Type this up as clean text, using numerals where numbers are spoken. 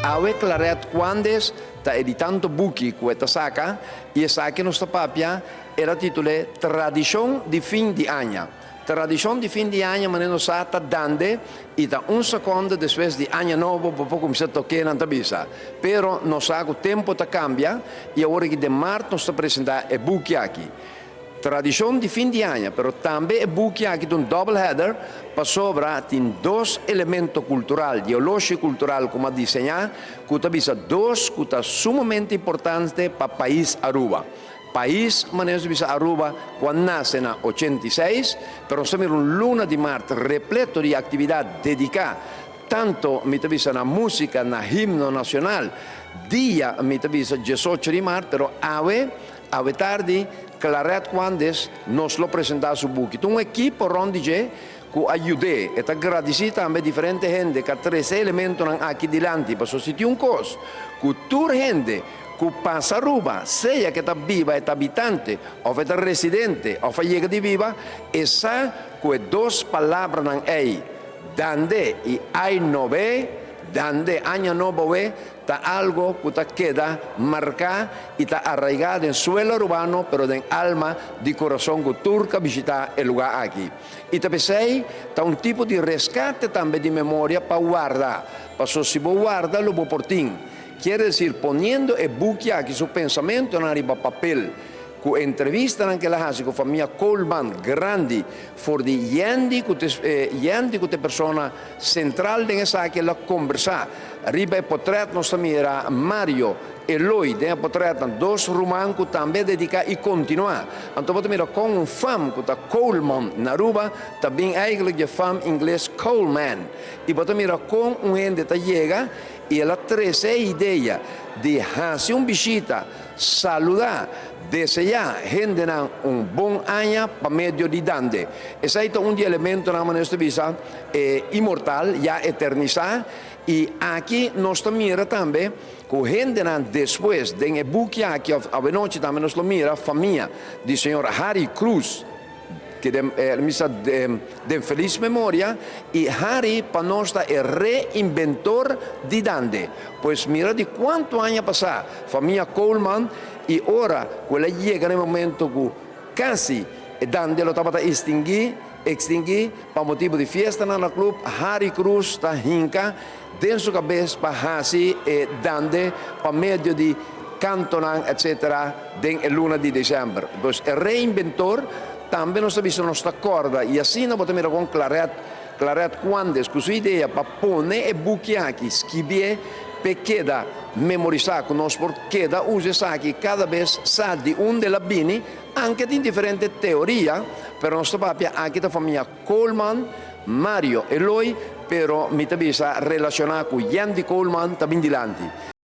Awe Claret Quandes ta editando buki ku e ta saka i esaki nos ta papia, el a titul'é Tradishon di fin di aña. Tradishon di fin di aña manera nos sa ta dande i ta un sekonde despues di aña nobo bo por kuminsá tok'é, nan ta bisa. Pero nos sa ku tempu ta kambia i awor aki den mart nos ta presentá e buki aki. Tradishon di fin di aña, pero tambe e buki aki ta un double header pasobra tin dos elemento kultural, di oloshi kultural ku m'a diseñá ku ta bisa dos ku ta sumamente importante pa pais Aruba. Pais, manera nos ta bisa Aruba, ku a nase na 86, pero nos ta mira un luna di mart repleto di aktividat dediká tanto, mi ta bisa, na músika, na himno nacional, dia, mi ta bisa, 18 di mart, pero awe, awe tardi, Claret Quandes nos lo presentá su buki. Ta un ekipo rònt di dje ku a yud'é. E ta gradisí tambe diferente hende ku a trese e elementonan aki dilanti. Pasobra si tin un kos ku tur hende ku pasa Aruba, sea ku e ta biba, e ta habitante òf e ta residente òf a yega di biba, e sa ku e dos palabranan ei, dande i ai nobe, dande, aña nobo awe, ta algo ku ta keda marká i ta arraigá den suelo arubano pero den alma di kurason ku tur ka bishitá e lugá aki. I ta p'esei ta un tipo di reskate tambe di memoria pa warda, paso si bo warda lo bo por tin. Kier desir poniendo e buki aki su pensamentonan riba papel ku entrevistanan ku el a hasi ku famia Koolman grandi for di Yendi ku ta Yendi ku ta e persona sentral den esaki el a kombersá. Riba e potrèt nos ta mira Mario, Eloy den e potrètnan, dos ruman ku tambe a dediká i kontinuá. Anto bo ta mira kon un fam ku ta Coleman na Aruba ta bin eigentlik di e fam ingles Coleman. I bo ta mira kon un hende ta yega i el a trese e idea di hasi un bishita, saludá, deseá hendenan un bon aña pa medio di dande. Esei ta un di e elementonan manera nos ta bisa e inmortal, ya eternisá. I aki nos ta mira tambe ku hendenan despues den e buki aki òf awenochi tambe nos lo mira famia di señor Harry Cruz ke den misa den felis memoria i Harry pa nos ta e reinventor di dande. Pues mira di kuantu aña pasá famia Coleman i ora ku el a yega na e momento ku kasi e dande lo tabata estinguí. Extinguí pa motibu di fiestanan na club, Harry Cruz ta hinca den su cabes pa haci e dande pa medio di cantonan etc. Den e luna di december. Dus e reinventor tambe nos ta bisa nos ta corda y asina bo ta mira con Claret, Claret Cuandes cu su idea pa pone e buki aki, skibié p'e keda memorisa cu nos por keda usa esaki cada bes sa di unda el a bini. Anke tin diferente teoria, pero nos ta papia aki ta famia Coleman, Mario Eloy, pero mi ta bisa relaciona cu Yandy Coleman ta bin dilanti.